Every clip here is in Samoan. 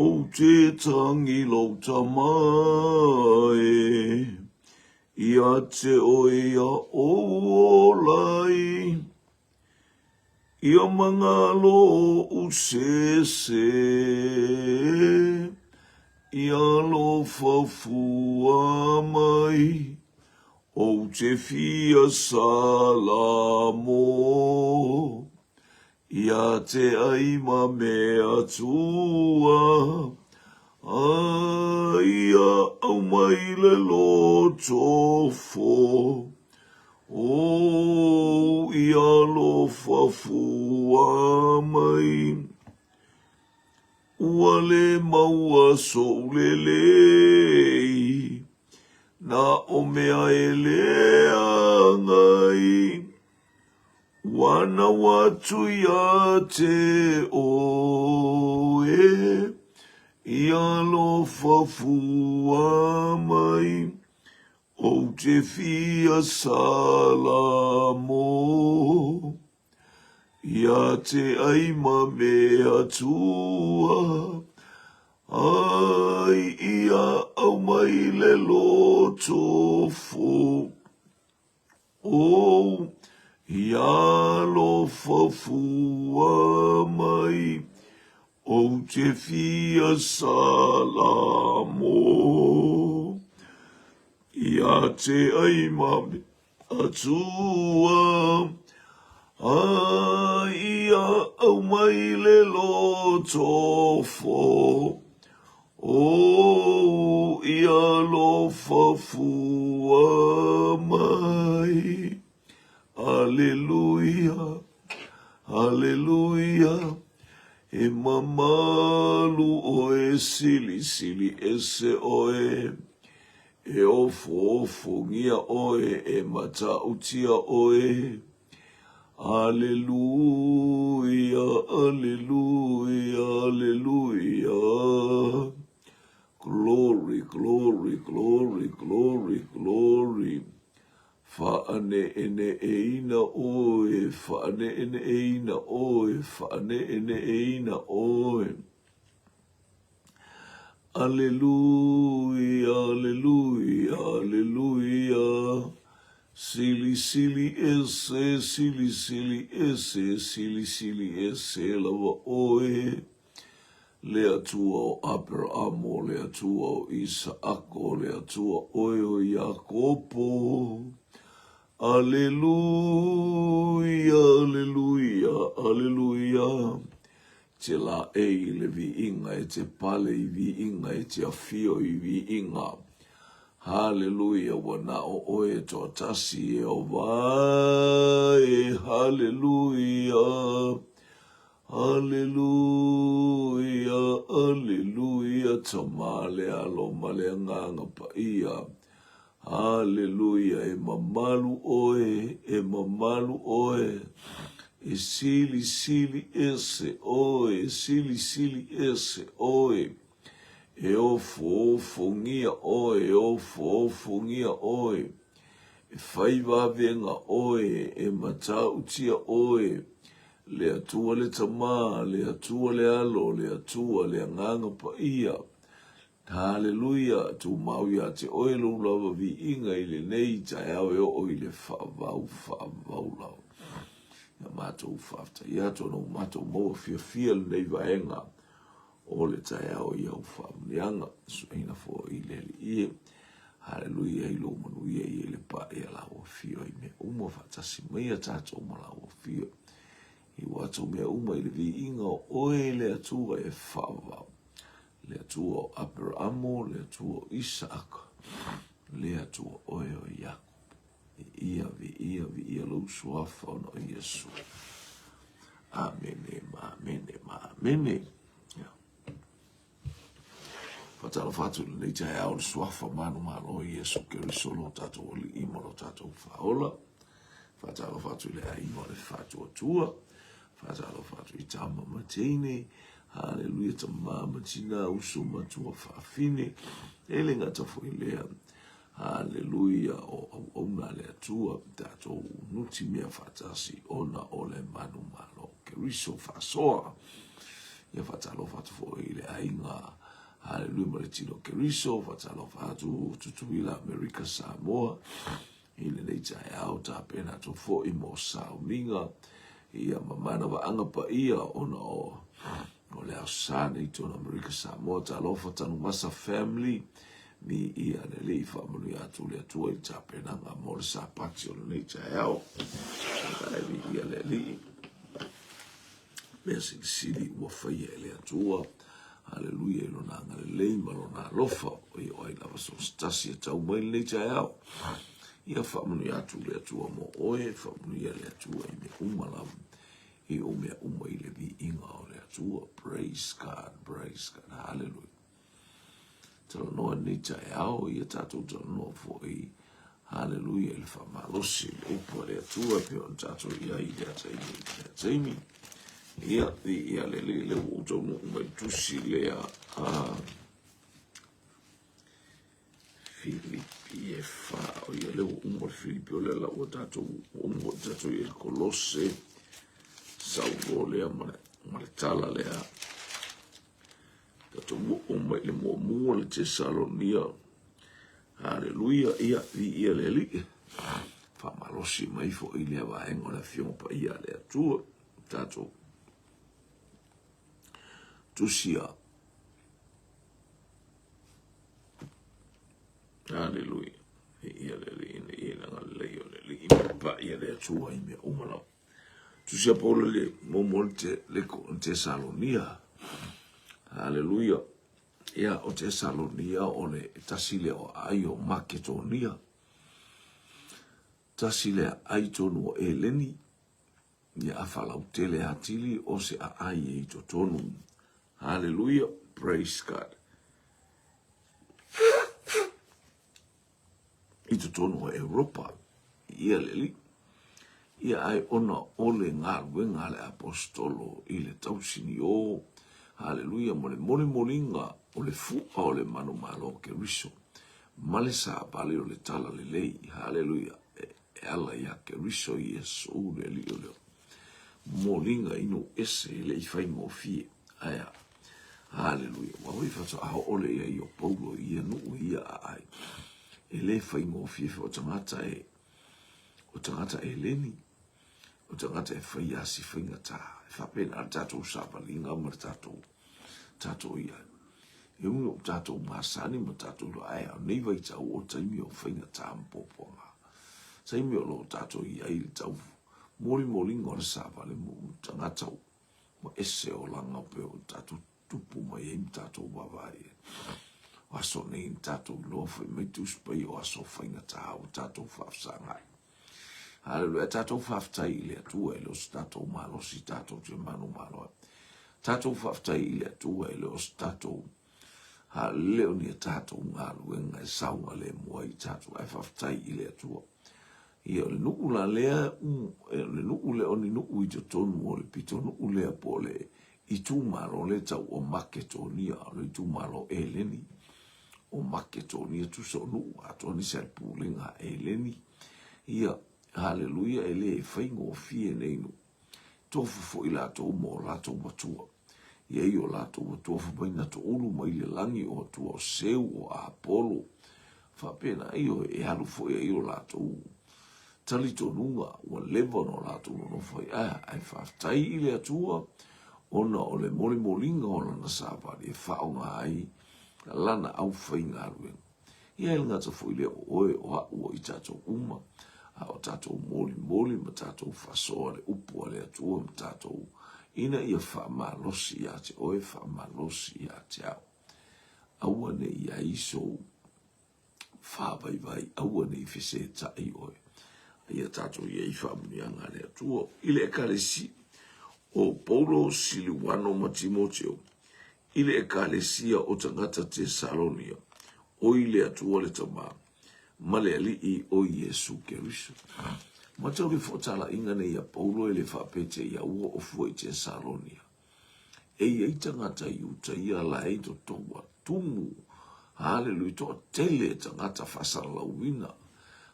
Ou te tangi lou tama e, Ia te oe ia ou ola i, Ia mangalo ou sese, Ia alofa fua mai, Ou te fia salamo. Ia te ai ma me Atua, a ia au mai le loto fo, o ia alofa fua mai. Ua le maua sou lelei, na o mea e leaga ai. Ua nau atu ia te oe, i alofa fua mai, ou te fia salamo. Ia te ai ma me Atua, ai ia au mai le loto fo. Ou i alofa fua mai, ou te fia salamo. Ia te ai ma me Atua, a ia au mai le loto fo. Ou i alofa fua mai. Aleluia, aleluia, e mamalu ʻoe, silisili ese ʻoe, e ofoofongia ʻoe, e matautia ʻoe. Aleluia, aleluia, aleluia. Glory, glory, glory, glory, glory. Whaaneʻeneʻeina ʻoe, whaaneʻeneʻeina ʻoe, whaaneʻeneʻeina ʻoe. Aleluia, aleluia, aleluia. Silisili ese, silisili ese, silisili ese lava ʻoe. Le Atua o Aperamo, le Atua o Isaako, le Atua ʻoe o Iakopo. Aleluia, aleluia, aleluia. Te laʻei i le viiga, e te pale i viiga, e te afio i viiga. Haleluia, ua na o ʻoe e toatasi, Ieova e, haleluia, haleluia, aleluia, Tama le Alo ma le Agaga Paia. Haleluia, e mamalu ʻoe, e mamalu ʻoe, e silisili ese ʻoe, e silisili ese ʻoe, e ofoofongia ʻoe, e ofoofongia ʻoe, e fai wawenga ʻoe, e matautia ʻoe, le Atua le Tama, le Atua le Alo, le Atua le Agaga Paia. Haleluia! Tumau iā te ʻoe lou lava viiga i lenei taeao e oo i le faavau faavau lava. Ia matou faafetai atu ona ua matou maua fiafia lenei vaega o le taeao i au faamanuiaga. Suaina foi i le Alii e. Haleluia i lou manuia i e le pae a lau afio i mea uma faatasi mai a tatou ma lau afio. I ua atou mea uma i le viiga o oe le Atua e faavavau. Le Atua o Aperamo, le Atua o Isaaka, le Atua oe o Iakopo. Viia, viia, viia lou suafa ona o Iesu. Amene, ma amene, ma amene. Yeah. Faatalofa atu i lenei taeao le suafa manumalo o Iesu Keriso lo tatou Alii ma lo tatou Faaola. Faatalofa atu i le aiga o le Faatuatua. Faatalofa atu i tama ma teine. Haleluia tama ma tina, uso ma tua faafine. E le gata foi lea. Haleluia o auauna a le Atua tatou nuti mea faatasi ona o le manumalo o Keriso faasoa. Ia faatalofa atu foi i le aiga Haleluia ma le tino Keriso, faatalofa atu Tutuila Amerika Samoa i lenei taeao tapena atu foi mo sauniga ia ma manavaaga paia ona o o le aso sa nei tona Amerika Samoa. Talofa Tanumasa family mi ia le alii faamanuia atu le Atua i le tapenaga mo le sapati o lenei taeao. Ae viia le Alii. Mea silisili ua faia e le Atua. Haleluia i lona agalelei ma lona alofa o ia o ai lava so o se tasi e tau mai lenei taeao. Ia faamanuia atu le Atua mo oe, faamanuia le Atua i mea uma lava. I o mea uma i le viiga o le Atua. Praise God, praise God, hallelujah. Talanoa lenei taeao, ia tatou talanoa foi, haleluia, i le faamalosi i le upu a le Atua e pei ona tatou i ai i lea taimi i lea taimi. Ia, viia le Alii, lea ua ou taunuu mai le tusi lea a Filipi e fa, o ia lea ua uma le Filipi, o lea la ua tatou uma ua tatou i le Kolose, saulo lea ma le tala lea. Tatou oo mai i le muamua le Tesalonia. Haleluia, ia, viia le Alii. Faamalosi mai foi lea vaega o le Afioga Paia a le Atua. Tatou tusia. Haleluia. Viia le Alii, ina ia le agalelei o le Alii. Paia le Atua i mea uma lava. Tusia Paulo le muamua le le Tesalonia. Haleluia. Ia, o Tesalonia o le tasi lea o aai o Maketonia. Tasi lea aai tonu o Eleni. Ia a faalautele atili o se aai e i totonu. Haleluia. Praise God. I totonu o Europa, ia le Alii. Ia ae ona o le galuega a le Aposetolo i le tausinio, haleluia, ma le molimoliga o le fua o le manumalo o Keriso, ma le savali o le talalelei, haleluia, e ala iā Keriso Iesu le Alii o le moliga i nuu ese e le i faigofie. Ae a? Haleluia. Ua oi faatoa oo le ia i o Paulo i ia nuu i ia aai. E le faigofie foi o tagata e o tagata Eleni, o tagata e fai asi faigata. E faapena le tatou savaliga ma le tatou tatou ia. E ui o tatou masani ma tatou iloa, ae o nei vaitau o taimi o faigata ma puapuaga. Taimi o lo o tatou i ai le tau molimoliga o le savali mo tagata ua ese olaga o pei ona tatou tupu mai ai ma tatou vaavaai ai. O aso nei na tatou iloa fai mai Tusi Paia o aso faigata ua tatou faafesagai. Haleluia. Tatou faafetai i le Atua e le o se tatou malosi tatou te manumalo ai. Tatou faafetai i le Atua e le o se tatou le o ni a tatou galuega e saogalemu ai tatou, ae faafetai i le Atua. Ia, o le nuu la lea, o le nuu lea o ni nuu i totonu o le pitonuu lea po o le itumalo lea tau o Maketonia, o le itumalo Eleni o Maketonia, tusa o nuu atoa nisi a le pulega a Eleni. Ia, haleluia, e le faigofie nei nuu. Tofu foi latou ma o latou matua. I ai o latou matua fai mai na toulu mai le lagi o atua o Seu o Apolo. Faapena, ioe, e alu foi ai o latou talitonuga ua leva ona o latou nonofo ai. Ae a? Ae faafetai i le Atua ona o le molimoliga o lana savali e faaaoga ai lana aufaigaluega. Ia e le gata foi lea o oe, o a'u, o i tatou uma, a o tatou molimoli ma tatou faasoa le upu a le Atua ma tatou, ina ia faamalosi ia te oe, faamalosi ia te a'u. Aua ne i ai sou faavaivai, aua ne i fesetaʻi oe. A ia tatou i ai faamanuiaga a le Atua. I le Ekalesia o Paulo, Siliuano ma Timoteo, i le Ekalesia o tagata Tesalonia, o i le Atua le Tama, ma le Alii o Iesu Keriso. Matau le foatalaiga nei a Paulo e le faapete ia ua o fua i Tesalonia. E i ai tagata Iuta ia la e totou a tumu. Haleluia, toatele tagata faasalalauina.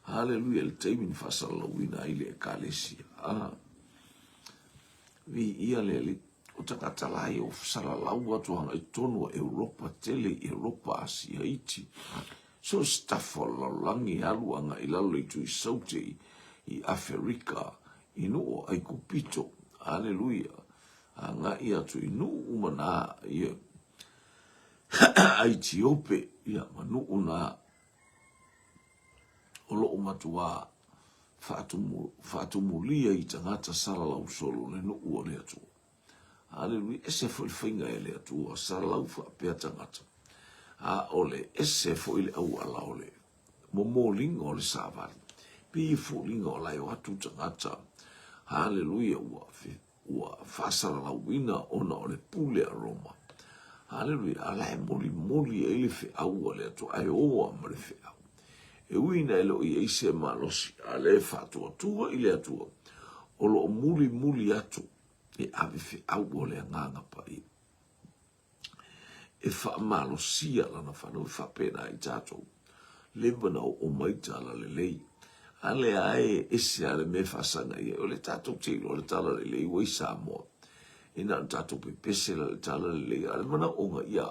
Haleluia, i le taimi na faasalalauina ai le Ekalesia. Ah. Viia le Alii. O tagata la ia ua salalau atu agai totonu o Europa tele i Europa, Asia iti, so o se tafa o le lalolagi e alu agai i lalo i itu i Saute i Aferika, i nuu o Aikupito, aleluia, agai atu i nuu uma na, ia, Aitiope, ia, ma nuu na o lo o matuā faatumu, faatumulia i tagata salalau solo le nuu o le Atua. Aleluia, ese foi le faiga e le Atua, salalau faapea tagata. A o le ese foi le auala o le momoliga o le savali. Pei e foliga o la e o atu tagata. Aleluia, ua ua faasalalauina ona o le pule a Roma. Haleluia, a la e molimoli ai le feau a le Atua, ae oa ma le feau. E ui ina e le o i ai se malosi, a lea e faatuatua i le Atua, o lo o mulimuli atu e ave feau o le Agaga Paia. E faamalosia lana fanau, e faapena i tatou. Leva na oo mai tala lelei. A lea e ese a le mea e faasaga i ai. O le tatou te iloa le tala lelei ua i Samoa. E na o tatou pepese la le tala lelei. A o le manaoga ia,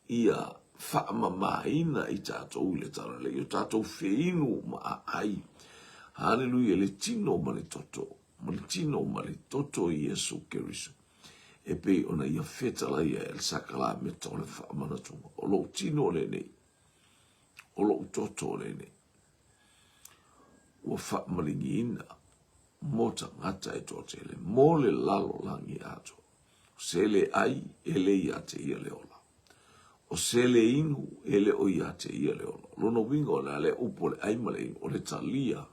ia faamamaina i tatou i le tala lelei. O tatou feinu ma aai. Haleluia, le tino ma le toto. Ma le tino ma le toto i Iesu Keriso. E pei ona ia fetalaia e le sakalameta o le faamanatuga. O lou tino lenei. O lou toto lenei ua faamaligiina mo tagata e toatele mo le lalolagi atoa. O se le ai, e le ia te ia le ola. O se le inu, e le o ia te ia le ola. O lona uiga o le a lea upu o le ai ma le inu, o le talia,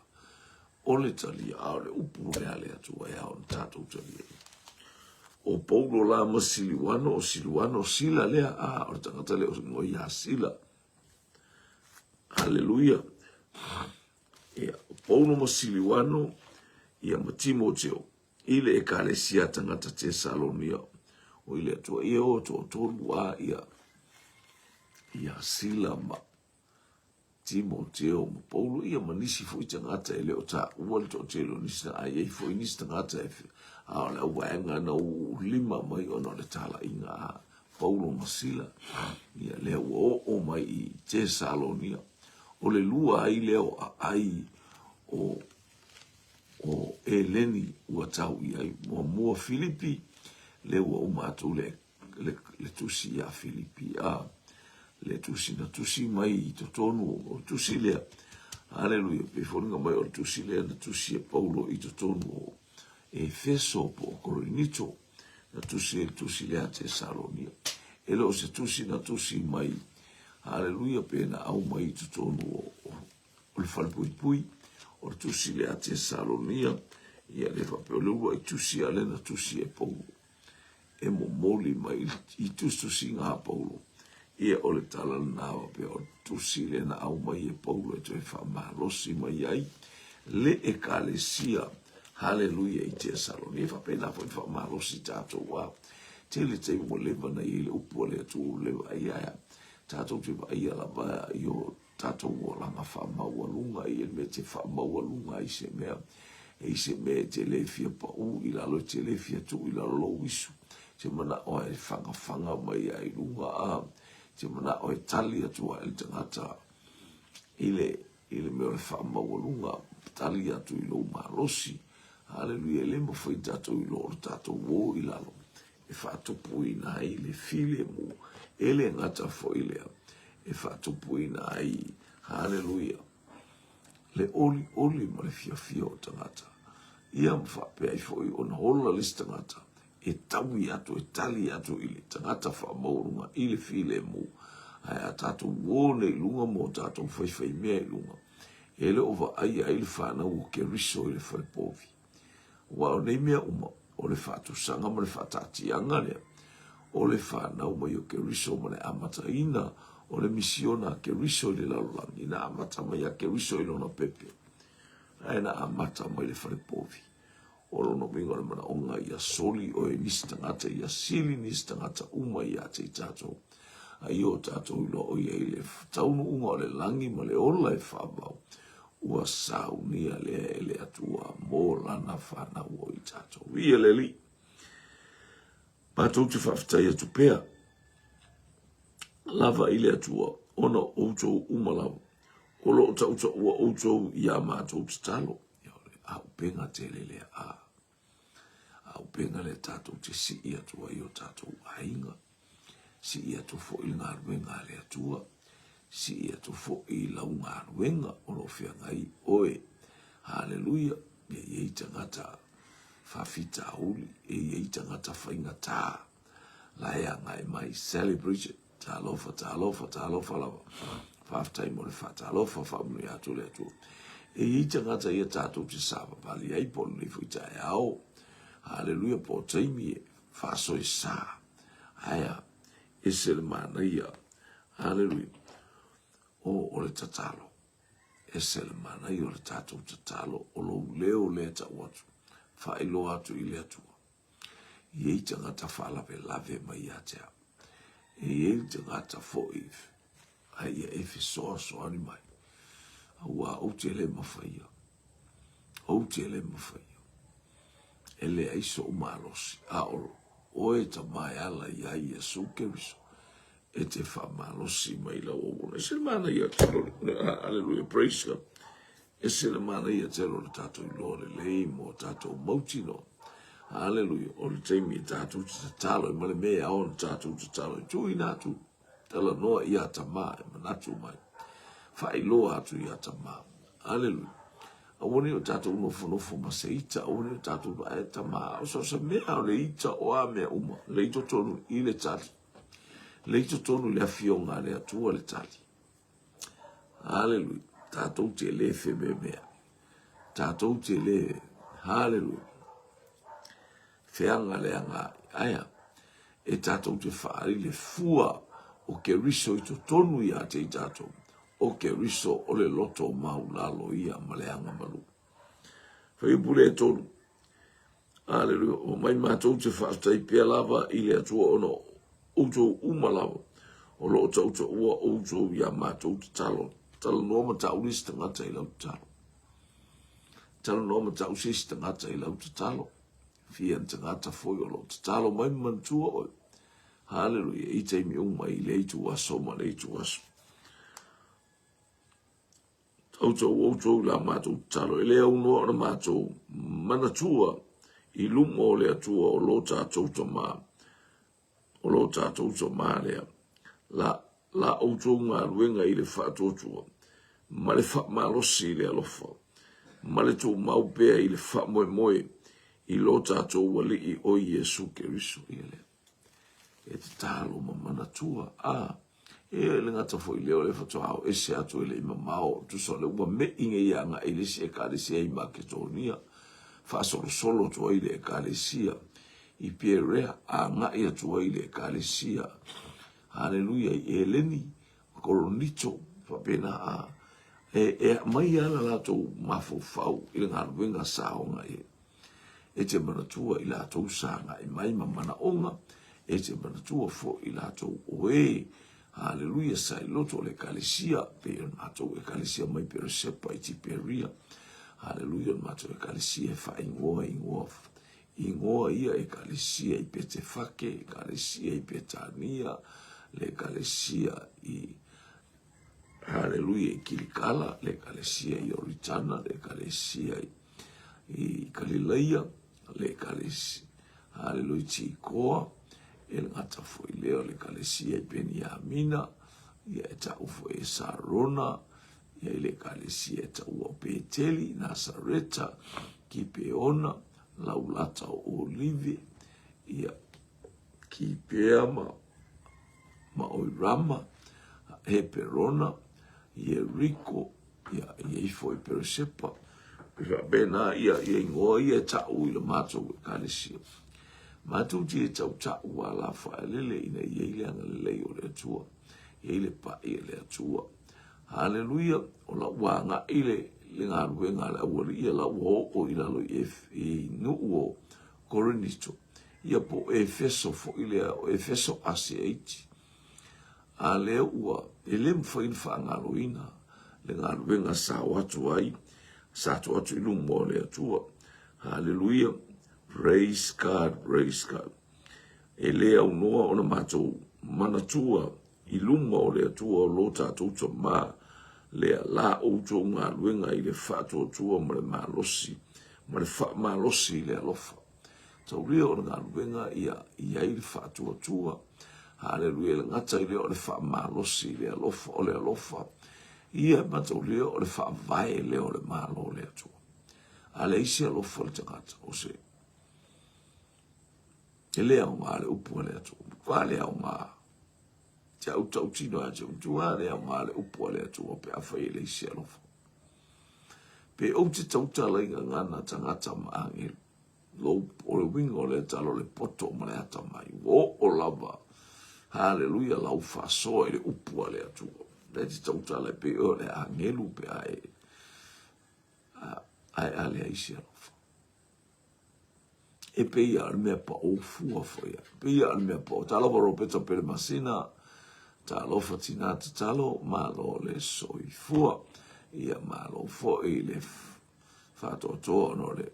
o le talia, a o le upu lea a le Atua e ao ona tatou talia. O Paulo la ma Siliuano, o Siliuano, o Sila lea, a, o le tagata lea o igoa ia Sila. Haleluia. Ia, o Paulo ma Siliuano, ia ma Timoteo, i le ekalesia tagata Tesalonia, o i le Atua, ia o toatolu a, ia, ia Sila ma Timoteo ma Paulo, ia ma nisi foi tagata e le o taua le toatele o nisi, a i ai foi nisi tagata e, a o le auvaega na lima mai ona o le talaiga a Paulo ma Sila, ia lea ua oo mai i Tesalonia. O le lua ai lea o aai o o Eleni ua tau i ai. Muamua Filipi, lea ua uma atu le le, le tusi ia Filipi, a le tusi na tusi mai i totonu o tusi lea. Aleluia, pe foliga mai o le tusi lea na tusi e Paulo i totonu o Efeso po o Korinito, na tusi e le tusi lea Tesalonia. E le o se tusi na tusi mai, aleluia, pe na au mai i totonu o, o, o le falepuipui, o le tusi lea Tesalonia, ia le faapea o le uluai tusi a lea na tusi e Paulo. e momoli mai i tusitusiga a Paulo. Ia, o le tala lena faapea, o le tusi lea na aumai e Paulo e toe faamalosi mai ai le ekalesia, haleluia, i Tesalonia. E faapena foi ona faamalosi tatou a tele taimi ua leva ona i ai le upu a le Atua ua leva ai ae tatou te vaaia lava i o tatou olaga faamaualuga i le mea e te faamaualuga ai se mea, e i se mea e te le fia pau i lalo, e te le fia tuu i lalo lou isu, te manao e fagafaga mai ai i luga, a te manao e tali atu ai le tagata i le, i le mea o le faamaualuga, tali atu i lou malosi. Haleluia, e le mafai tatou iloa o le tatou o i lalo e faatupuina ai le filemu, e le gata foi lea, e faatupuina ai, haleluia, le olioli ma le fiafia o tagata. Ia ma faapea ai foi ona ola le isi tagata e taui atu, e tali atu i le tagata faamaualuga i le filemu, ae a tatou uo nei i luga ma o tatou faifaimea i luga, e le o vaaia ai le fanau o Keriso i le falepovi. Aua o nei mea uma, o le faatusaga ma le faataatiaga lea o le fanau mai o Keriso ma le amataina o le misiona a Keriso i le lalolagi. Na amata mai a Keriso i lona pepe, ae na amata mai le falepovi. O lona uiga o le manaoga ia soli oe nisi tagata, ia sili nisi tagata uma ia te i tatou. A ia o tatou iloa o i ai le taunuuga o le lagi ma le ola e faavau, ua saunia lea e le Atua mo lana fanau o i tatou. Viia le Alii! Matou te faafetai atu pea lava i le Atua ona o outou uma lava o lo o tautaua outou i a matou tatalo. Ia, o le auupega tele lea a auupega lea tatou te sii atu ai o tatou aiga, sii atu foi le galuega a le Atua, sii atu foi lau galuega o lo o feagai oe. Haleluia! Ia i ai tagata faafitauli, e i ai tagata faigata la e agai mai. Sally Bridget, talofa, talofa, talofa lava. Faafetai mo le faatalofa, faamanuia atu le Atua. E i ai tagata ia tatou te savavali ai po o lenei foi taeao. Haleluia, po o taimi e faasoesa. Ae a, ese le manaia. Haleluia. O, o le tatalo. Ese le manaia o le tatou tatalo, o lou leo lea tau atu, faailoa atu i le Atua. E i ai tagata faalavelave mai ia te au. E i ai tagata foi a ia e fesoasoani mai. Aua ou te le mafaia. Ou te le mafaia. E leai so'u malosi, a o oe Tama e ala i ai Iesu Keriso e te faamalosi mai lau auauna. Ese le manaia tele o le, aleluia, praise God. Ese le manaia tele o le tatou iloa lelei mo tatou mautinoa. Aleluia, o le taimi e tatou te tatalo ai ma le mea e ao ona tatou tatalo ai. Tuuina atu, talanoa ia Tama e manatu mai. Faailoa atu ia Tama. Aleluia. Aua ne i o tatou nofonofo ma se ita, aua ne i o tatou, ae Tama, o so o se mea o le ita o a mea uma, le i totonu i le tali. Le i totonu i le afioga a le Atua le tali. Haleluia. Tatou te le fememeai. Tatou te le, haleluia, feaga leaga ai. Aea, e tatou te faaali le fua o Keriso i totonu ia te i tatou. O Keriso o le loto maulalo ia ma le agamalu. Fuaiupu le 3. Aleluia. Omai matou te faafetai pea lava i le Atua ona outou uma lava o lo o tautaua outou i a matou tatalo. Talanoa ma tau le isi tagata i lau tatalo. Talanoa ma tau se isi tagata i lau tatalo. Fia ni tagata foi o lo o tatalo mai ma manatua oe. Haleluia. I taimi uma i le itu aso ma le itu aso. Outou, outou i la matou tatalo, e le aunoa ona matou manatua i luma o le Atua o lo tatou Tama, o lo tatou Tama lea, la, la outou galuega i le faatuatua, ma le faamalosi i le alofa, ma le tumau pea i le faamoemoe i lo tatou Alii o Iesu Keriso. Ia lea. E tatalo ma manatua, a, e le gata foi lea o lea faatoa ao ese atu e le i mamao, tusa o lea ua me'i nei ia agai i le isi ekalesia i Maketonia, faasolosolo atu ai le ekalesia i Perea, agai atu ai le ekalesia, haleluia, i Eleni, Koronito, faapena a, e, e aumai lava la latou mafaufau i le galuega sa oga i ai. E te manatua i latou sa agai mai ma manaoga, e te manatua foi i latou o e, haleluia, sa i loto o le ekalesia, pei o le matou ekalesia mai Peresepa i Tiperia, haleluia, o le matou ekalesia e faaigoa ingoa, ingoa ia ekalesia i Petefake, ekalesia i Petania, le ekalesia i Haleluia i Kilikala, le ekalesia i Oritana, le ekalesia i i Kalilaia, le ekalesia, haleluia, i Tikoa, e le gata foi lea o le ekalesia i Peniamina, ia e tau foi e Sarona, ia i le ekalesia e taua o Peteli, Nasareta, Kipeona, Laulata o Olive, ia Kipea ma, ma Oirama, Heperona, Ieriko, Ia, i ai foi Peresepa. E faapena ia, ia ingoa ia e ta'u i le matou Ekalesia. Matou te tauta'u a la faaelele ina ia i le agalelei o le Atua, i ai le pa'i a le Atua. Haleluia! O la ua aga'i le, le galuega a le aualii, a la ua oo i lalo i, i nuu o Korinito, ia po o Efeso foi lea, o Efeso Asia Iti. A lea ua, e le mafai ona faagaloina le galuega sa o atu ai, sa to atu i luma o le Atua. Haleluia! Praise God, praise God. E le aunoa ona matou manatua i luma o le Atua o lo tatou Tama lea la outou galuega i le faatuatua ma le malosi ma le faamalosi i le alofa. Taulia o le galuega ia i ai le faatuatua. Haleluia, le gata i lea o le faamalosi i le alofa, o le alofa ia ma taulia o le faavae lea o le Malo o le Atua. A leai se alofa o le tagata, o se E le aoga le upu a le Atua. Matua le aoga. Te au tautino ia te matua le aoga le upu a le Atua pe afai e leai se alofa. Pe ou te tautala i gagana tagata ma agelu. Lou, o le uiga o lea tala o le poto ma le atamai. Ua oo lava. Haleluia, lau faasoa i le upu a le Atua. Lea te tautala e pei o le agelu pe a e, a e a leai se alofa. E pei a o le mea paʻō fua foi a. E pei a o le mea paʻō. Talofa Roberta Pelemasina, talofa tinā tatalo, malo le soifua. Ia malo foi le faatoatoa ona o le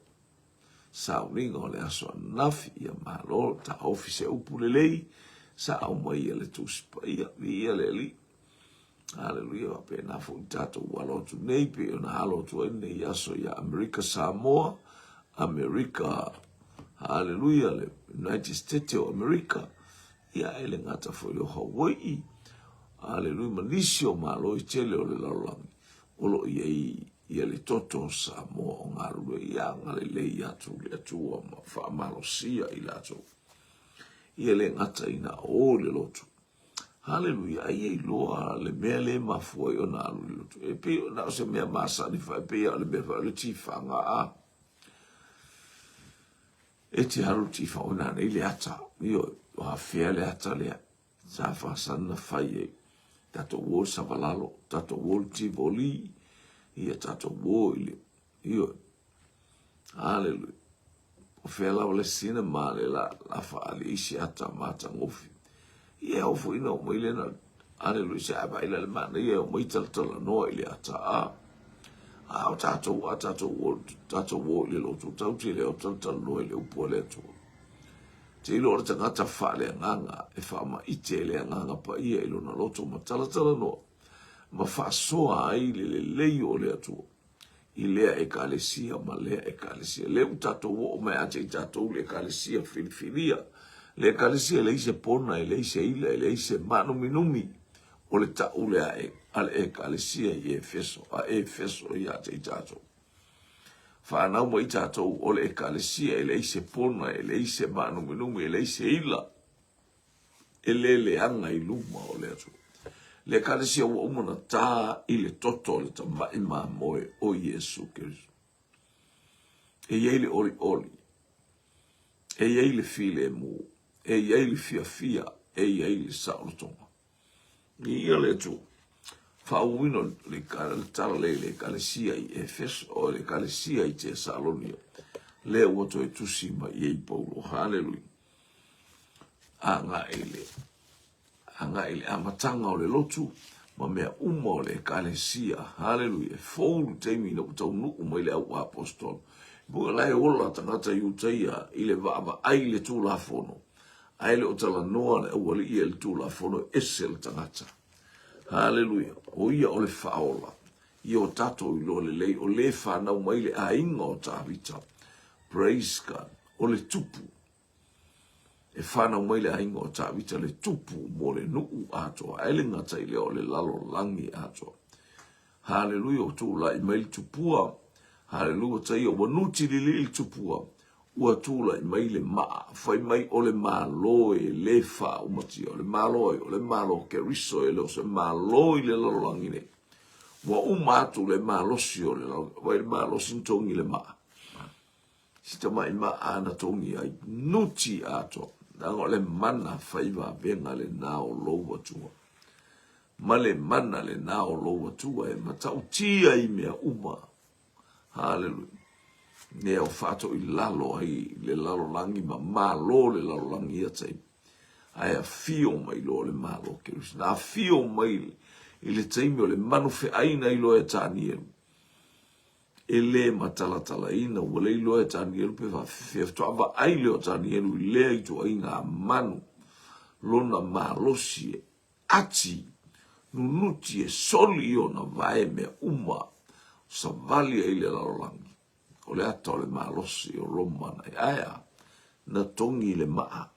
sauniga o le aso ananafi. Ia malo, taofi se upu lelei, sa aumaia le Tusi Paia, viia le Alii. Haleluia, faapena foi tatou alo atu nei, pei ona alo atu ai lenei aso ia Amerika Samoa, Amerika, haleluia, le United States o Amerika, ia e le gata foi o Hawaii, haleluia, ma nisi o malo e tele o le lalolagi, o lo o i ai ia le toto o Samoa o galulue, ia agalelei atu le Atua ma faamalosia i latou. Ia le gata ina o le lotu, Haleluia, ai e iloa le mea lea e mafua ai ona alu i le lotu. E pei na o se mea masani foi, e pei o le mea foi o le tifaga a. E te alu le tifaga, o nā nei le ata, ioe, o afea le ata lea, sa faasani na fai ai. Tatou o i Savalalo, tatou o i le Tivoli, ia tatou o i le, ioe, Haleluia. O fea lava le cinema le la, la faali ai se ata matagofie. Ia e ao foi na omai le na, haleluia, se a vaai la le manaia e omai talatalanoa i le ata a. A o tatou, a tatou o, tatou o i le lotu, tatou te le o talatalanoa i le upu a le Atua. Te iloa o le tagata faaleagaga e faamaite e le Agaga Paia i lona loto ma talatalanoa ma faasoa ai le lelei o le Atua. i lea Ekalesia ma lea Ekalesia. Lea ua tatou oo mai ia te i tatou le Ekalesia filifilia. Le Ekalesia e leai se pona, e leai se ila, e leai se maanuminumi o le tau lea a le Ekalesia i Efeso, a Efeso ia te i tatou. Whanau mai tatou o le Ekalesia e leai se pona, e leai se maanuminumi, e leai se ila. E le leaga i luma o le Atua. Le Ekalesia ua uma ona ta i le toto o le tamai mamoe o Iesu Keriso. E i ai le olioli, e i ai le filemu, e i ai le fiafia, e i ai le saolotoga. Viia le Atua. Faaauauina le tala lea i le Ekalesia i Efeso, o le Ekalesia i Tesalonia, lea ua toe tusi mai i ai Paulo. Haleluia. Agai i le agai i le amataga o le lotu ma mea uma o le Ekalesia. Haleluia. E fou le taimi ina ua taunuu mai le au apostolo. Pua la e ola tagata Iutaia i le vaavaai i le Tulafono, ae le o talanoa le aualii i le Tulafono e ese le tagata. Haleluia. O ia o le faaola. Ia o tatou iloa lelei o le fanau mai le aiga o Tavita. Praise God. O le tupu. E fanau mai le aiga o Tavita le tupu mo le nuu atoa, ae le gata i lea o le lalolagi atoa. Haleluia, ua tulai mai le tupua. Haleluia, ua taia, ua nutililii le tupua. Ua tulai mai le maa, fai mai o le Malo e le faaumatia. O le Malo ai, o le Malo Keriso e le o se Malo i le lalolagi nei. Ua uma atu le malosi o le lalolagi. Vai le malosi na togi le maa. Si tamai maa na togi ai, nuti atoa. Leaga o le mana fai vavega lena o lou Atua. Ma le mana lena o lou Atua e matautia i mea uma. Haleluia. Lea o faatoilalo ai le lalolagi ma malo le lalolagi ia taimi. Ae afio mai loa le Malo Keriso. Na afio mai i le taimi o le manufeaina i loa e Tanielu. E le matalatalaina, ua le iloa e Tanielu pe faafefea. Faatoa vaai lea o Tanielu i lea ituaiga manu, lona malosi e ati nunuti e soli i ona vae mea uma savali ai le lalolagi. O le ata o le malosi o Roma na i. Ae a? Na togi le maa.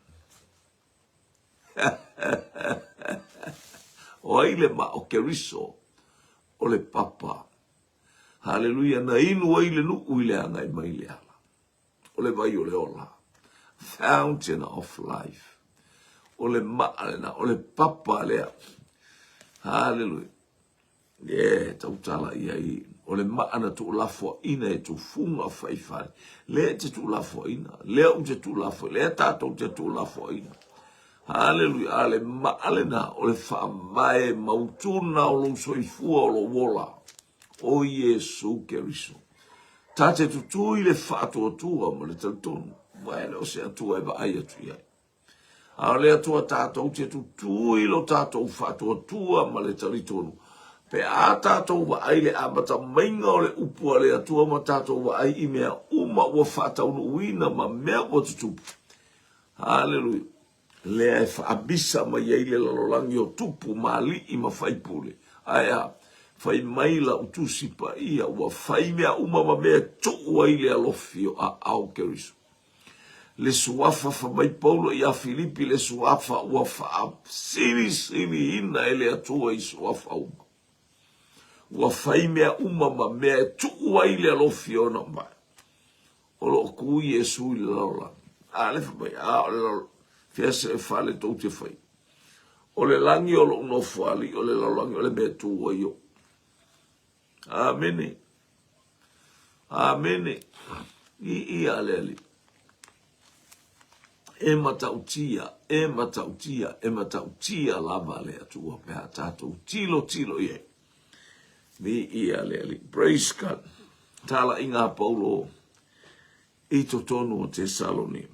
O ai le maa? O Keriso, o le papa. Haleluia, na inu ai le nuu i le agai mai le ala. O le vai o le ola. Fountain of life. O le maa lena, o le papa lea. Haleluia. E tautala i ai, o le maa na tuulafoaina e tufuga faifale. Lea e te tuulafoaina, lea ou te tuulafoaina, lea tatou te tuulafoaina. Haleluia, a le maa lena, o le faavae mautuna o lou soifua o lou ola, o Iesu Keriso. Ta te tutū i le faatuatua ma le talitonu, aua e le o se Atua e vaai atu i ai. A o le Atua tatou te tutū i lo tatou faatuatua ma le talitonu, pe a tatou vaai le amata maiga o le upu a le Atua ma tatou vaai i mea uma ua faataunuuina ma mea ua tutupu. Haleluia! Lea e faamisa mai ai le lalolagi o tupu ma alii ma faipule. Ae a? Fai mai lau Tusi Paia, ua fai mea uma ma mea e tuu ai le alofi o aao o Keriso. Le suafa, fai mai Paulo ia Filipi, le suafa ua faasilisiliina e le Atua i suafa uma. Ua fai mea uma ma mea e tuu ai le alofi o ona mai. O lo o ku Iesu i le lalolagi. A le fai mai, a o le lalolagi, fea se fale tou te fai. O le lagi o lou nofoalii, o le lalolagi o le mea e tu ai ou. Amene. Amene. I ia le Alii. E matautia, e matautia, e matautia lava le Atua pe a tatou tilotilo i ai. Viia le Alii. Praise God. Talaiga a Paulo i totonu o Tesalonia.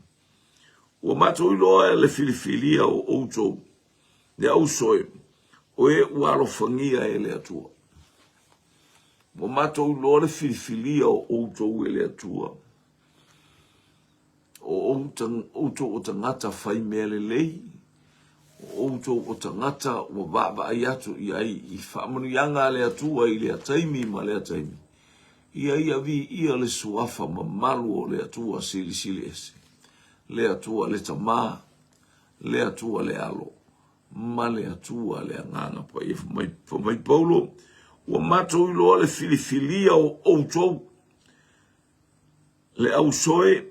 Ua matou iloa le filifilia o outou, le auso e, o e ua alofagia e le Atua. Ua matou iloa le filifilia o outou e le Atua. O outou o tagata fai mea lelei, o outou o tagata ua vaavaai atu i ai i faamanuiaga a le Atua i lea taimi ma lea taimi. Ia ia viia le suafa mamalu o le Atua Silisili Ese, le Atua le Tama, le Atua le Alo, ma le Atua le Agaga Paia. Fai mai Paulo, ua matou iloa le filifilia o outou, Le ausoe,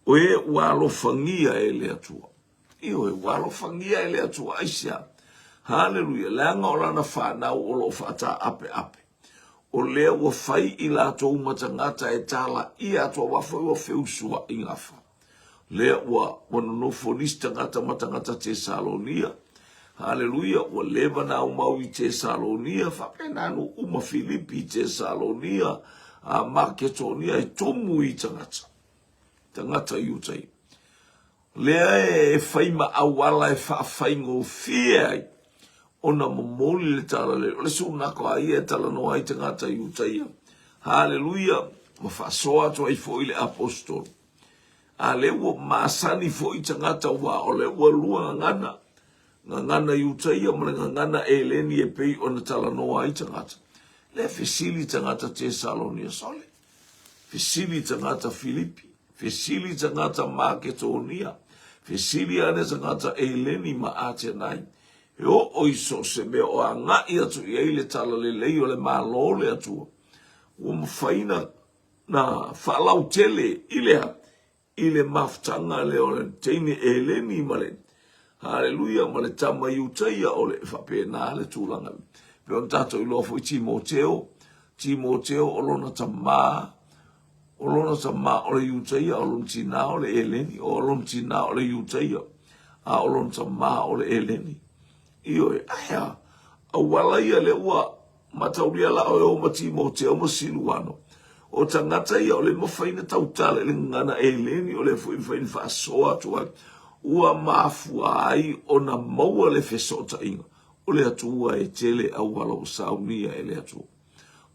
o e ua alofagia e le Atua. Ioe, ua alofagia e le Atua. Aisea? Haleluia! Leaga o lana fanau o lo o faataapeape. O lea ua fai i latou ma tagata e talaia atu aua foi ua feusuai gafa. Lea ua, ua nonofo nisi tagata ma tagata Tesalonia. Haleluia, ua leva na aumau i Tesalonia, faapena nuu uma Filipi i Tesalonia, a Maketonia e tumu i tagata, tagata Iutaia. Lea e fai ma auala e faafaigofie ai ona momoli le talalelei. O le sunako a ia e talanoa ai tagata Iutaia. Haleluia, ma faasoa atu ai foi le aposetolo. A lea ua masani foi tagata aua o lea ua lua gagana, gagana Iutaia ma le gagana Eleni e pei ona talanoa ai tagata. Lea fesili tagata Tesalonia, sole, fesili tagata Filipi, fesili tagata Maketonia, fesili ane tagata Eleni ma Atenai. E oo i so o se mea o agai atu i ai le talalelei o le Malo o le Atua, ua mafai na na faalautele i le a? I le mafutaga lea o le teine Eleni ma le Haleluia ma le tama Iutaia o le faapena le tulaga. Pei ona tatou iloa foi Timoteo, Timoteo o lona tama, o lona tama o le Iutaia, o lona tinā o le Eleni, o lona tinā o le Iutaia, a o lona tama o le Eleni. Ioe, aea, auala ia lea ua Mataulia la oe o ma Timoteo ma Siluano, o tagata ia o le mafai na tautala i le gagana Eleni, o lea foi mafai na faasoa atu ai, ua mafua ai ona maua le fesootaiga o le Atua e tele auala ua saunia e le Atua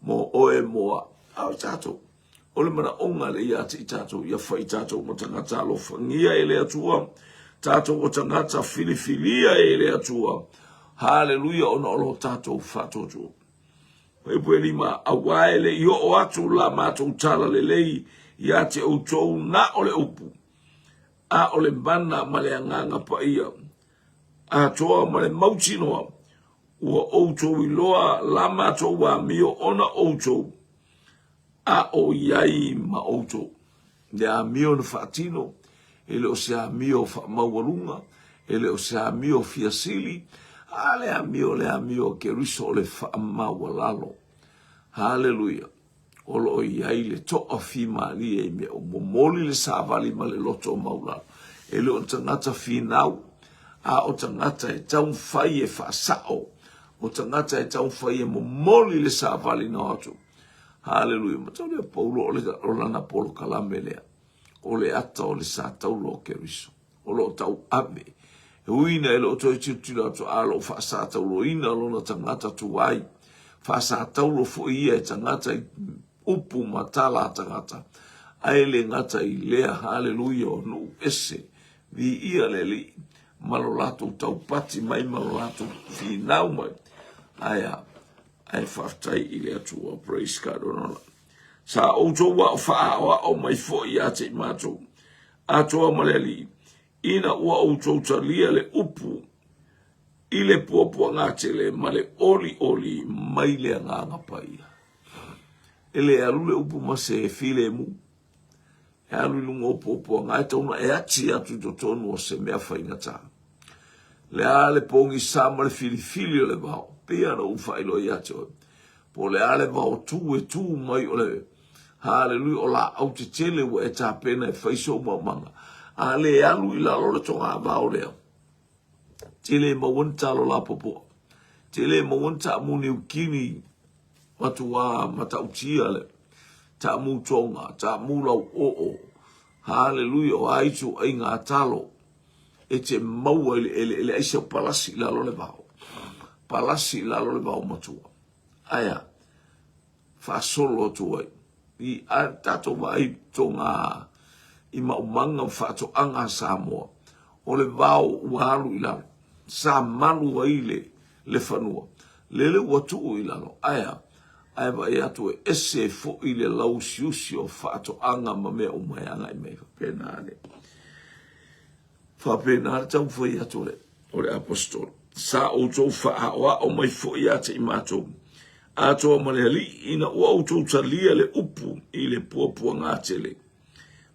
mo oe mo au. A o tatou. O le manaoga lea ia te i tatou, ia fai tatou ma tagata alofagia e le Atua, tatou o tagata filifilia e le Atua. Haleluia, ona o lo tatou faatuatua. Fuaiupu e 5, Auā e le i oo atu la matou tala lelei ia te outou na o le upu, a o le mana ma le Agaga Paia atoa ma le mautinoa, ua outou iloa la matou amio ona outou, a o i ai ma outou. Le amio na faatino, e le o se amio faamaualuga, e le o se amio fia sili, a le amio, le amio a Keriso o le faamaualalo. Haleluia! O lo o i ai le toafimalie i mea uma. Momoli le savali ma le loto maulalo. E le o tagata finau, a o tagata e taumafai e faasao, o tagata e taumafai e momoli le savali na o atu. Haleluia. Mataulia Paulo o, le, o lana polokalame lea. O le ata o le satauro o Keriso. O lo o tauave. E ui ina e le o toe tilotilo atu a o lo o faasatauroina lona tagata tuai. Faasatauro foi ia e tagata i upu ma tala a tagata. Ae le gata i lea, haleluia, o nuu ese, viia le Alii, ma lo latou taupati mai ma lo latou finau mai. Ae a? Ae faafetai i le Atua. Praise God. Ona ola. Sa outou ao faaaoao mai foi ia te i matou, atoa ma le Alii, ina ua outou talia le upu i le puapuagatele ma le olioli mai le Agaga Paia. E le alu le upu ma se filemu. E alu i luga o puapuaga e tatau ona e ati atu i totonu o se mea faigata. Le a le pogisa ma le filifili o le vao, pei lava ona ou faailoa ia te oe. Po o le a le vao tu e tu mai o le Haleluia, o laau tetele ua e tapena e fai sou maumaga. A le alu i lalo le togavao lea, te le maua ni talo lapopoa, te le maua ni taamu niukini matuā matautia le taamu tonga, taamu lauoo. Haleluia, o a ituaiga talo e te maua i le eleele aisa o palasi i lalo le vao. Palasi i lalo le vao matua. Ae a? Faasolo atu ai. I a tatou vaai toga i maumaga ma faatoaga a Samoa, o le vao ua alu i lalo. Sa malu ai le, le fanua. Lele ua tuu i lalo. Ae a? Ae vaai atu e ese foi le lauusiusi o faatoaga ma mea uma e agai mai faapena le faapena le taumafai atu o le, o le aposetolo. Sa outou faaaoao mai foi ia te i matou, atoa ma le Alii, ina ua outou talia le upu i le puapuagatele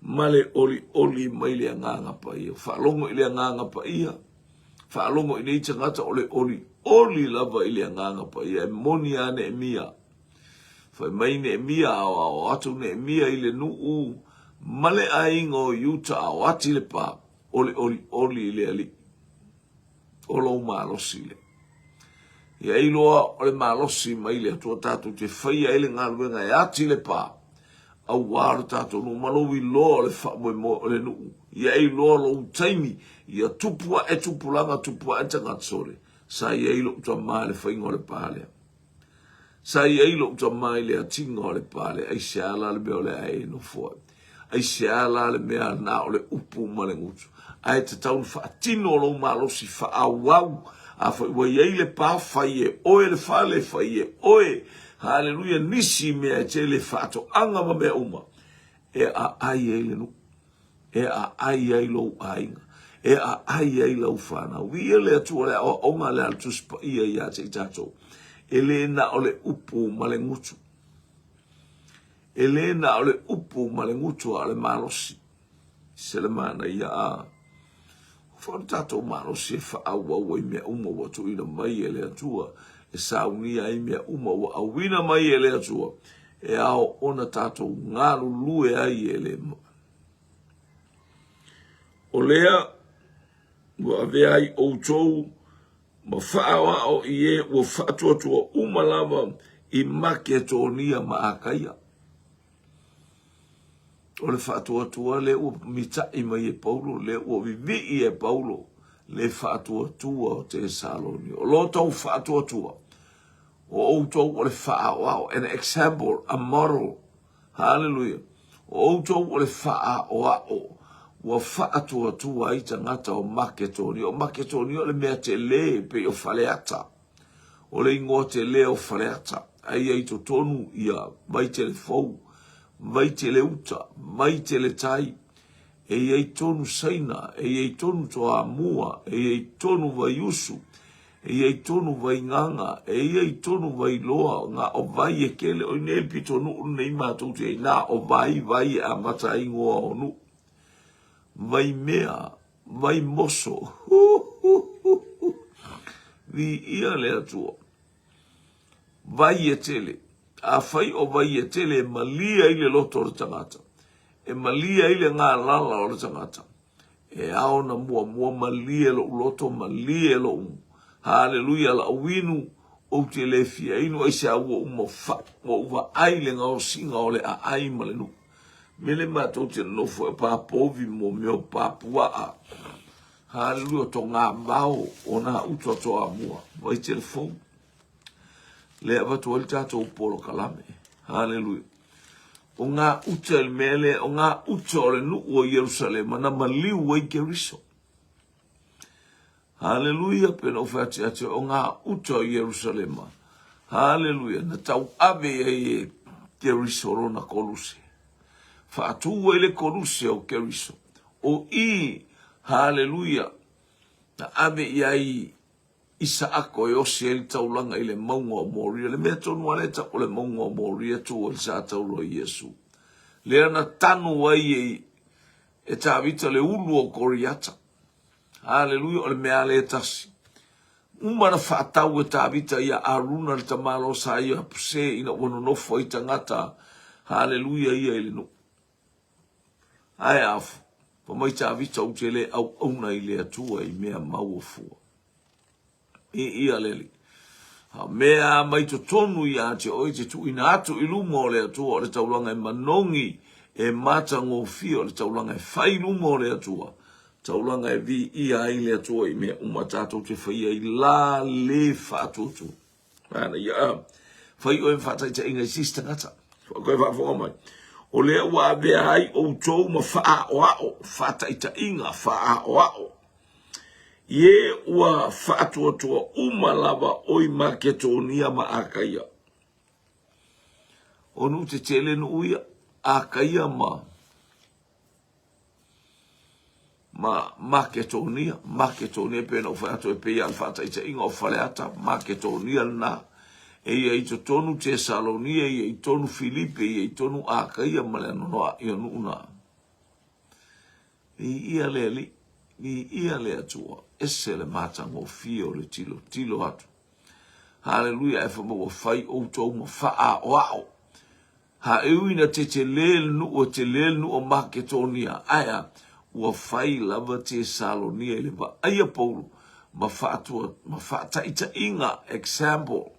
ma le olioli mai le Agaga Paia. Faalogo i le Agaga Paia, faalogo i nei tagata o le olioli lava i le Agaga Paia. E moni a Neemia. Fai mai Neemia, aoao atu Neemia i le nuu ma le aiga o Iuta a o ati le pa, o le olioli i le Alii. O lou malosi lea. Ia iloa o le malosi mai le Atua tatou te faia ai le galuega e ati le pa, auā lo tatou nuu ma lou iloa o le faamoemoe o le nuu. Ia iloa lou taimi, ia tupu ae tupulaga, tupu ae tagata sole. Sa i ai lou tama i le faiga o le pa lea. Sa i ai lou tama i le atiga o le pale, aisea la le mea o le a e nofo ai? Aisea la le mea na o le upu ma le gutu? Ae tatau ona faatino lou malosi faaauau. Afai ua i ai le pa, fai e oe le fale, fai e oe, haleluia, nisi mea e tele, faatoaga ma mea uma, e aai ai le nuu. e aai ai lou aiga, e aai ai lau fanau. Viia le Atua le aoaoga lea a le Tusi Paia ia te i tatou. E le na o le upu ma le gutu. E le na o le upu ma le gutu a o le malosi. Se le manaia a fa o tatou malosi e faaauau ai mea uma ua tuuina mai e le Atua, e saunia ai mea uma ua auina mai e le Atua, e ao ona tatou galulue ai e le O lea ua avea ai outou ma faaoao i e ua faatuatua uma lava i Maketonia ma Akaia. O le faatuatua lea ua mita'i mai e Paulo, lea ua vivii e Paulo le faatuatua o Tesaloni. O lo tou faatuatua, o outou o le faaoao, an example, a model. Haleluia! O outou o le faaoao ua faatuatua ai tagata o Maketonia. O Maketonia o le mea tele pei o Faleata. O le igoa tele o Faleata. Aia i totonu ia Vaitelefou, Vaiteleuta, Vaiteletai. E i ai tonu Saina, e i ai tonu Toamua, e i ai tonu Vaiusu, e i ai tonu Vaigaga, e i ai tonu Vailoa, na o vai e kele, o inei le pitonuu lenei matou te ai, na o vai, vai e amata ai igoa o nuu. Vaimea, Vaimoso, hu hu hu hu, viia le Atua. Vai e tele, afai o vai e tele e malie ai le loto o le tagata, e malie ai le galala o le tagata, E ao na muamua malie loʻu loto, malie loʻu, haleluia, laʻu inu, ou te le fia inu aisea ua ou mafaʻu, ua ou vaai i le gaosiga o le aai ma le nuu. Mele matou te nonofo e pā povi mo mea o pā puaʻa. Haleluia, o togavao o nā utu a Toamua. Vaitelefou. Lea e avatu ai le tatou polokalame. Haleluia. O ngā uta i le mea lea, o ngā uta o le nuu o Ierusalema na maliu ai Keriso. Haleluia, pena o whati atu, o ngā uta o Ierusalema. Haleluia, na tau ave ai e Keriso rona koluse. Whaatū ai le koluse o Keriso. O i, haleluia, na ave i ai Isaako e osi ai le taulaga i le mauga o Moria, le mea tonu lava lea e tau o le mauga o Moria, tu ai le sa taula o Iesu. Lea na tanu ai e, e Tavita le ulu o Koriata. Haleluia, o le mea lea e tasi. Uma na whaatau e Tavita ia Aruna le tamalo sa ia puse ina ua nonofo ai tagata. Haleluia ia i le nuu. Ae a fa mai Tavita ou te le auauna i le Atua i mea maua fua. I ia le Alii. A mea mai totonu ia te oe te tuuina atu i luma o le Atua o le taulaga e manogi e matagofie o le taulaga e fai i luma o le Atua, taulaga e viia ai le Atua i mea uma tatou te faia i la le faatuatua. Ana ia, fai oe ma faataitaiga i se isi tagata. Koe faafofoga mai. O lea ua avea ai outou ma faaaoao, faataitaiga, faaaoao. I e ua faatuatua uma lava oi Maketonia ma Akaia. O nuu tetele nuu ia, Akaia ma ma Maketonia, Maketonia pei ona ou fai atu e pei lava o le faataitaiga o Faleata, Maketonia lena. E ia i totonu Tesalonia, e ia i totonu Filipe, e ia i totonu Akaia ma le anoanoai o nuu na. Viia le Alii, viia le Atua, ese le matagofie o le tilotilo atu. Haleluia, ae fai mai ua fai outou ma faaaoao. Ha e ui ina tetele le nuu e tele le nuu o Maketonia, ae a, ua fai lava Tesalonia i le vaaia Paulo ma faatua, ma faataitaiga, example,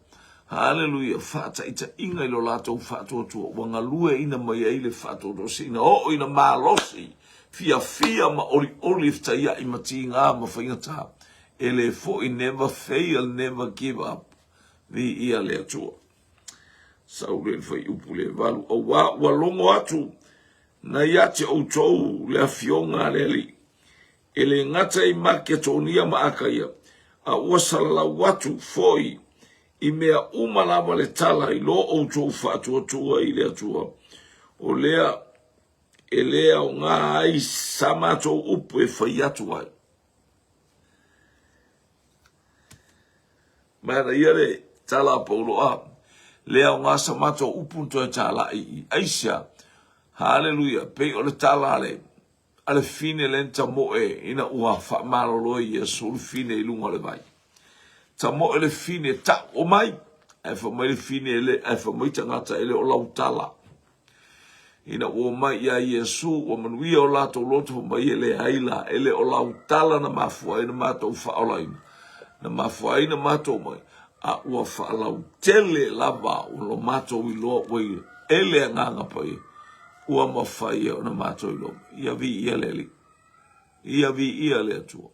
haleluia, faataitaiga i lo latou faatuatua, ua galueaina mai ai le faatuatua seia oo ina malosi, fiafia ma olioli e fetaiai ma tiga ma faigata, e le foi, never fail, never give up, viia le Atua. Sau lea i le fuaiupu le 8, Auā ua logo atu na ia te outou le afioga a le Alii, e le gata i Maketonia ma Akaia, a ua salalau atu foi i mea uma lava le tala i lo outou faatuatua i le Atua, o lea e le aoga ai sa matou upu e fai atu ai. Manaia le tala a Paulo a le aoga sa matou upu na toe talai i Aisia. Haleluia! Pei o le tala a le a le fine lea na tamoe ina ua faamalolo ai Iesu le fine i luga o le vai. Tamoe le fine tau o mai, ae fai mai le fine e le, ae fai mai tagata e le o lau tala. Ina ua omai iā Iesu, ua manuia o latou loto, fai mai e leai la, e le o lau tala na mafua ai na matou faaolaina, na mafua ai na matou mai, a ua faalautele lava ua lo matou iloa ua i e le Agaga Paia, ua mafai e ona matou iloa mai. Ia viia le Alii. Ia viia le Atua.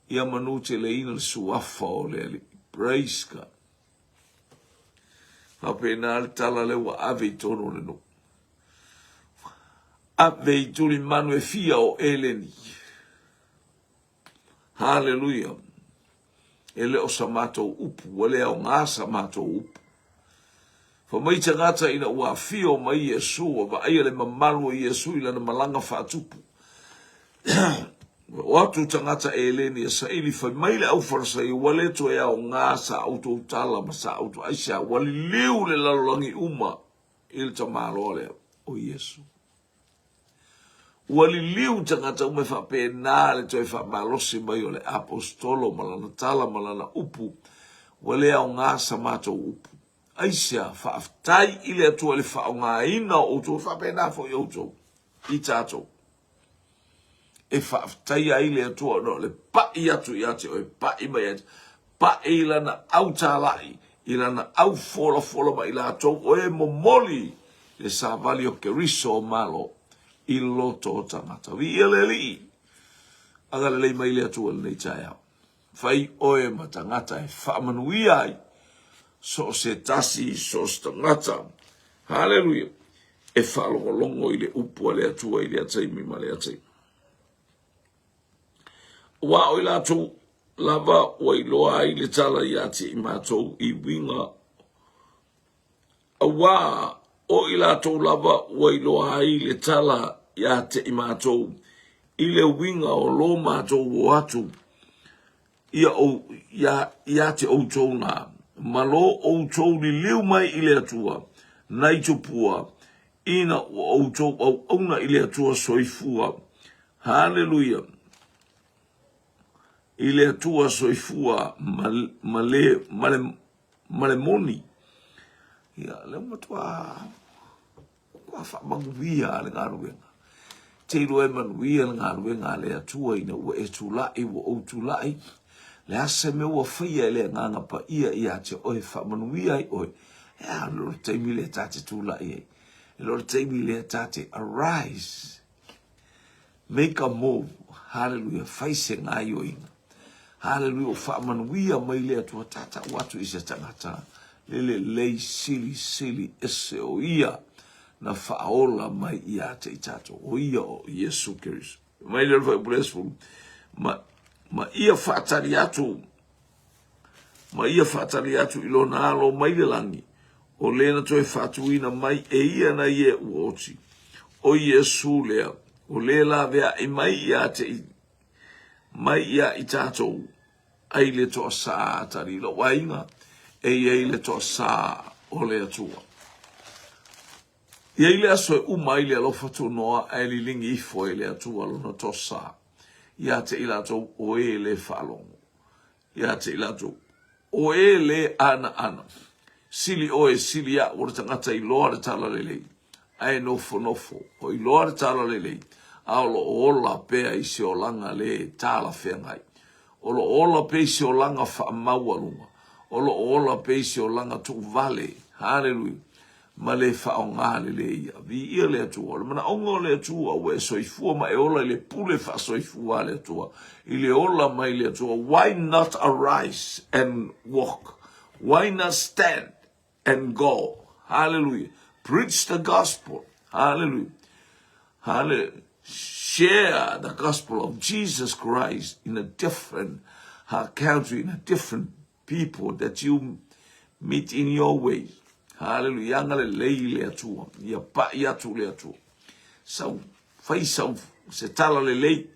Ia manuteleina le suafa o le Alii. Praise God. Faapena le tala lea ua ave i totonu o le nuu. Ave i tulimanu e fia o Eleni. Haleluia. E le o sa matou upu, ua le aoga sa matou upu. Fai mai tagata ina ua afio mai Iesu, ua vaaia le mamalu o Iesu i lana malaga faatupu. Ua oo atu tagata Eleni e saili, fai mai le Aufarasai, ua le toe aoga sa outou tala ma sa outou aisea, ua liliu le lalolagi uma i le tamaloa lea o Iesu. Ua liliu tagata uma e faapena le toe faamalosi mai o le Aposetolo ma lana tala ma lana upu, ua le aoga sa matou upu. Aisea, faafetai i le Atua i le faaaogaina o outou, e faapena foi outou i tatou. E faafetaia ai le Atua ona o le pai atu ia te oe, pai mai ia te, pai i lana autalai, i lana aufolafola ma i latou o e momoli le savali o Keriso o Malo i loto o tagata. Viia le Alii, agalelei mai le Atua i lenei taeao. Fai oe ma tagata e faamanuia ai so o se tasi, so o se tagata. Haleluia! E faalogologo i le upu a le Atua i lea taimi ma lea taimi. Aua o i latou lava ua iloa ai le tala ia te i matou i uiga Auā o i latou lava ua iloa ai le tala ia te i matou i le uiga o lo matou o atu ia, ou, ia, ia te outou na, ma lo outou liliu mai i le Atua, nai tupua, ina ua outou auauna i le Atua soifua. Haleluia! I le Atua soifua ma, ma le, ma le, ma le moni. Ia, lea ua matua, matua faamanuia le galuega. Te iloa e manuia le galuega a le Atua ina ua e tulai, ua ou tulai. Le a se mea ua faia e le Agaga Paia ia te oe, faamanuia ai oe. E a, le o le taimi lea ta te tulai ai. E le o le taimi lea ta te arise. Make a move. Hallelujah. Fai se gaioiga. Hallelujah. O faamanuia mai le Atua tatau atu i se tagata le lelei sili sili ese o ia na faaola mai ia te i tatou. O ia o Iesu Keriso. Mai le fuaiupu le 10. Ma, ma ia faatali atu ma ia faatali atu i lona alo mai le lagi, o le na toe faatuina mai e ia nai e ua oti. O Iesu lea, o le laveai mai ia te i, mai ia i tatou, ai le toasā tali lou aiga, e i ai le toasā o le Atua. I ai le aso e uma ai le alofa tunoa ae liligi ifo e le Atua lona toasā ia te i latou o e le faalogo. Ia te i latou, o e lē anaana, sili oe, sili a'u o le tagata iloa le talalelei, ae nofonofo, o iloa le talalelei, a o lo o ola pea i se olaga lē talafeagai, o lo o ola pea i se olaga faamaualuga, o lo o ola pea i se olaga tuuvale. Haleluia! ma le faaaoga lelei ia. Viia le Atua. O le manaoga o le Atua ua e soifua ma e ola i le pule faasoifua a le Atua, i le ola mai le Atua. Why not arise and walk? Why not stand and go? Hallelujah. Preach the gospel. Hallelujah. Hallelujah. Share the gospel of Jesus Christ in a different country, in a different people that you meet in your way. Hallelujah. Agalelei le Atua. Ia pai atu le Atua. Sau, fai sau, se tala lelei,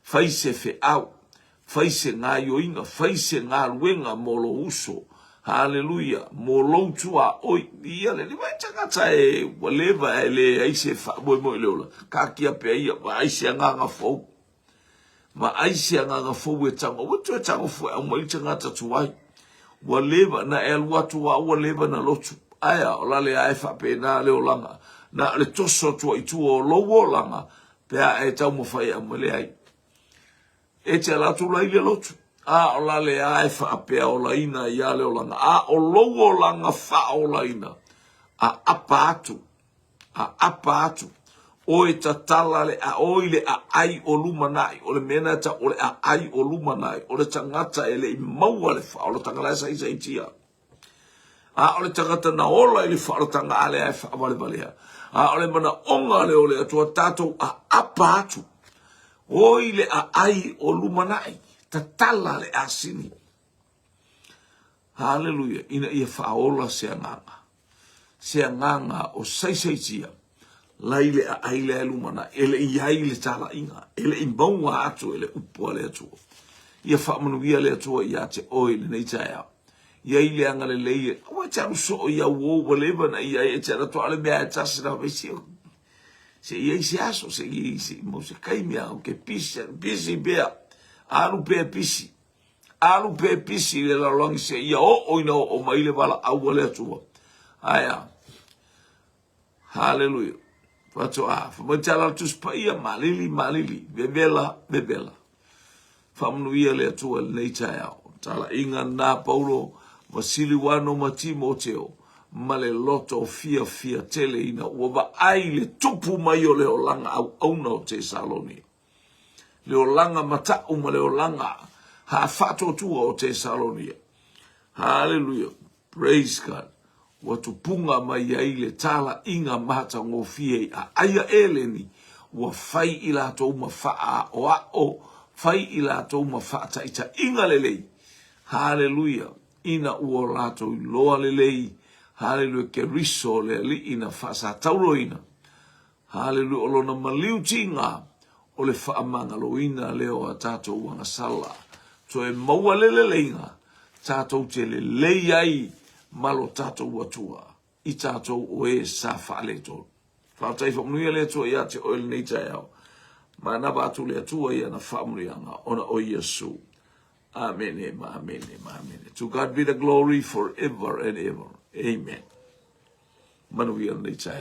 fai se feau, fai se gaioiga, fai se galuega mo lou uso. Hallelujah. Mo lou tuaoi. Ia le lima e tagata e ua leva e leai se faamoemoe i le ola. Taatia pea ia, vaai se agaga fou. Vaai se agaga fou e tago. Aua toe tago fua e aumai le tagata tuai. Ua leva na e alu atu a ua leva na lotu. Ae a, o la le a e faapena le olaga. Na o le toso atu ai i tua o lou olaga pe a e taumafai e aumai. Leai. E te ala atu la i le lotu. A o la le a e faapea olaina ai a le olaga. A o lou olaga faaolaina, aapa atu aapa atu, oe tatala le a oi le aai o lumanai, o le mea na tau o le aai o lumanai, o le tagata e le i maua le faaolatanga la e saisaitia. A o le tagata na ola i le faaolatanga a lea e faavalevalea. A o le manaoga lea o le Atua tatou aapa atu. Oi le aai o lumanai, tatala le asini. Haleluia, ina ia faaola se agaga, se agaga o saisaitia lai le aai lea e lumanai, e le i ai le talaiga, e le i maua atu e le upu a le Atua. Ia faamanuia le Atua ia te oe i lenei taeao. Ia i le agalelei, aua e te alu soo i au uo ua leva na i ai e te alu atu, a o le mea e tasi na vesi, se i ai se aso, se i ai se, mo se taimi a o ke pisi, pisi pea, alu pea pisi. Alu pea pisi i le lalolagi seia oo ina oo mai le valaau a le Atua. Aea. Haleluia. Faatoa. Fai mai tala le Tusi Paia, malili, malili, vevela, vevela. Faamanuia le Atua i lenei taeao. Talaiga na Paulo ma Siliuano ma Timoteo ma le loto fiafia tele ina ua vaai le tupu mai o le olaga auauna o Tesalonia. le olaga matau ma le olaga haafaatoatua o Tesalonia. Haleluia. Praise God. Ua tupuga mai ai le talaiga matagofie i aai a Eleni, ua fai i latou ma faaaoao, fai i latou ma faataitaiga lelei. Haleluia. Ina ua latou iloa lelei, haleluia, Keriso le Alii na faasatauroina. Haleluia, o lona maliu tiga o le faamagaloina lea o a tatou agasala. Toe maua le leleiga, tatou te lelei ai ma lo tatou Atua i tatou o e sa faaletonu. Faafetai faamanuia le Atua ia te oe lenei taeao. Manava atu le Atua i ana faamanuiaga ona o Iesu. Amene ma amene ma amene. To God be the glory forever and ever. Amen. Manuia lenei taeao.